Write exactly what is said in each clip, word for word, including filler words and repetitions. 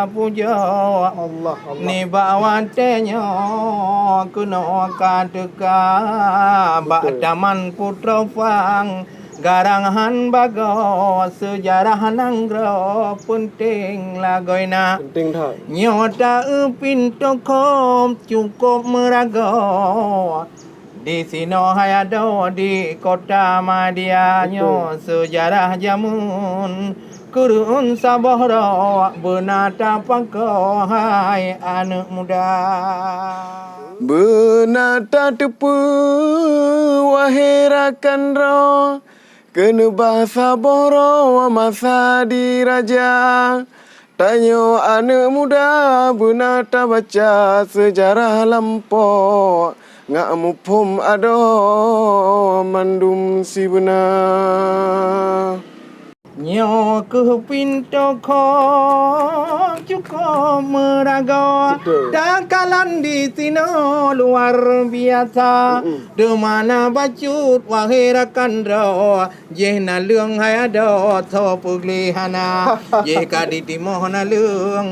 Pujoe Allah, Allah. Nibak watée nyoe keunoe ka teuka bak Betul. Taman Putroe Phang, garang han bagoe seujarah nanggroe peunteng lagoina. Peunteng that. Nyoe taeu pintoe khop cukop meuragoe. Disinoe hai adoe di kota Madia Betul. Nyoe seujarah jameun keureueun saboh rok beuna tapakoe hai aneuëk muda. Beuna tateupeue wahé rakan droe, keuneubah saboh rok masa di raja. Tanyoe aneuëk muda beuna tabaca seujarah lampôh, ngak muphom adoe mandum sibeuna. Nyoe kheueh pintoe khop cukop meuragoe. Betul. Takalon disinoe luar biasa. Mm-mm. Teuma na bacut wahé rakan droe. Jih naleueng hai adoe tho peugleh hana. Jih ka ditimoh naleueng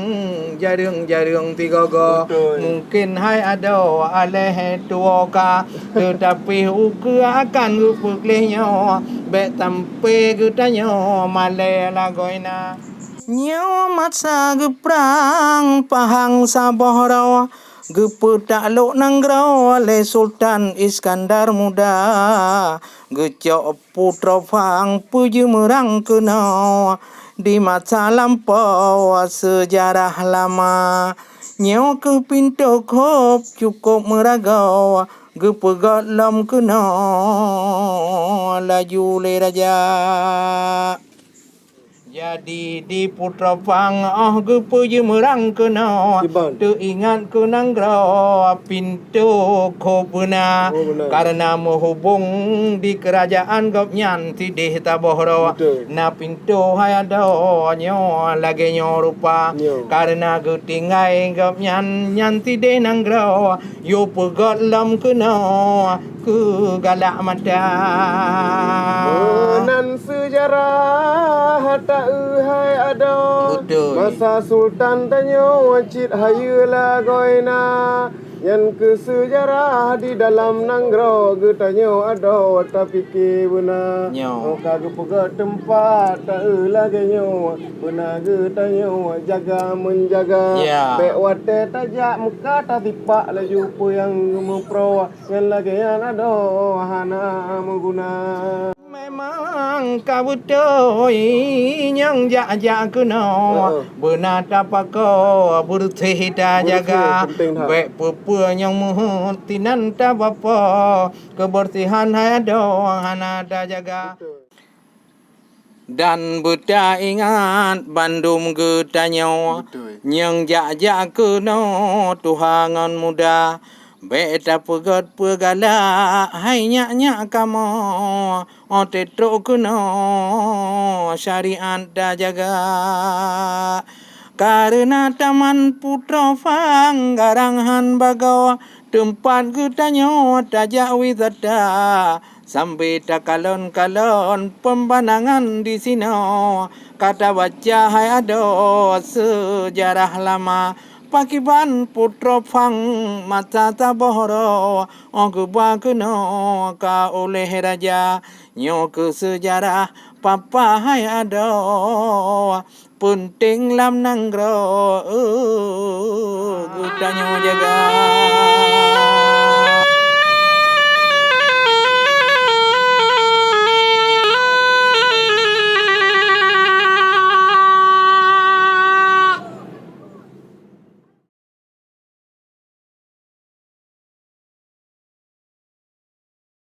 jareueng-jareueng tigogo. Betul. Mungken hai adoe aléh tuwoe ka, teutapi ukeue akan geupeugleh nyoe, bék sampoe geutanyoe malée lagoina. Nyoe masa geuprang Pahang saboh droe, geupeutak lok nanggroe lé Sultan Iskandar Muda, geucok Putroe Phang peujeumeurang keunoe di masa lampôh seujarah lama. Nyoe kheueh pintoe khop cukop meuragoe geupeugét lom keunoe laju lé raja. Jadi di Putroe Phang óh geupeujeumeurang keunoe, Iban. Teuingat keu nanggroe pintoe khop beuna, Oh, beuna. Kareuna meuhubong di keurajaan gobnyan sideh saboh droe. Betul. Na pintoe hai adoe nyoe lagée nyoe rupa, Nyoe. Kareuna geutinggai gobnyan nyan sideh nanggroe. Yue peugét lom keunoe keu galak mata. Meunan seujarah taeu hai adoe. Beutôi. Masa sultan tanyoe cit hayeue lagoina. Nyan keuh seujarah di dalam nanggroe geutanyoe adoe tapike beuna. Nyoe. Óh ka geupeugét teumpat taeu lagée nyoe. Beuna geutanyoe jaga meunjaga. Ya. Bék watée tajak meuka tasipak laju peue nyang geumeuproe nyan lagée nyan adoe hana meuguna. Memang ka beutôi nyang jak-jak keunoe. Heeh. Beuna tapakoe beureuséh tajaga. Beureuséh penting that. Bék peue-peue nyang meuheuet sinan tabapoe. Keubeureusihan hai adoe hana tajaga. Betul. Dan beutaingat bandum geutanyoe Beutôi. Nyang jak-jak keunoe tuha ngon muda. Bék tapeugét peue galak hai nyak-nyak kamoe, óh teutrok keunoe syariat tajaga. Kareuna Taman Putroe Phang garang han bagoe, teumpat geutanyoe tajak wisata. Sambil takalon-kalon peumandangan disinoe, ka tabaca hai adoe seujarah lama. Pakriban Putroe Phang masa saboh droe, óh geuba keunoe ka uléh raja. Nyoe keuh seujarah papa hai adoe, peunteng lam nanggroe geutanyoe jaga.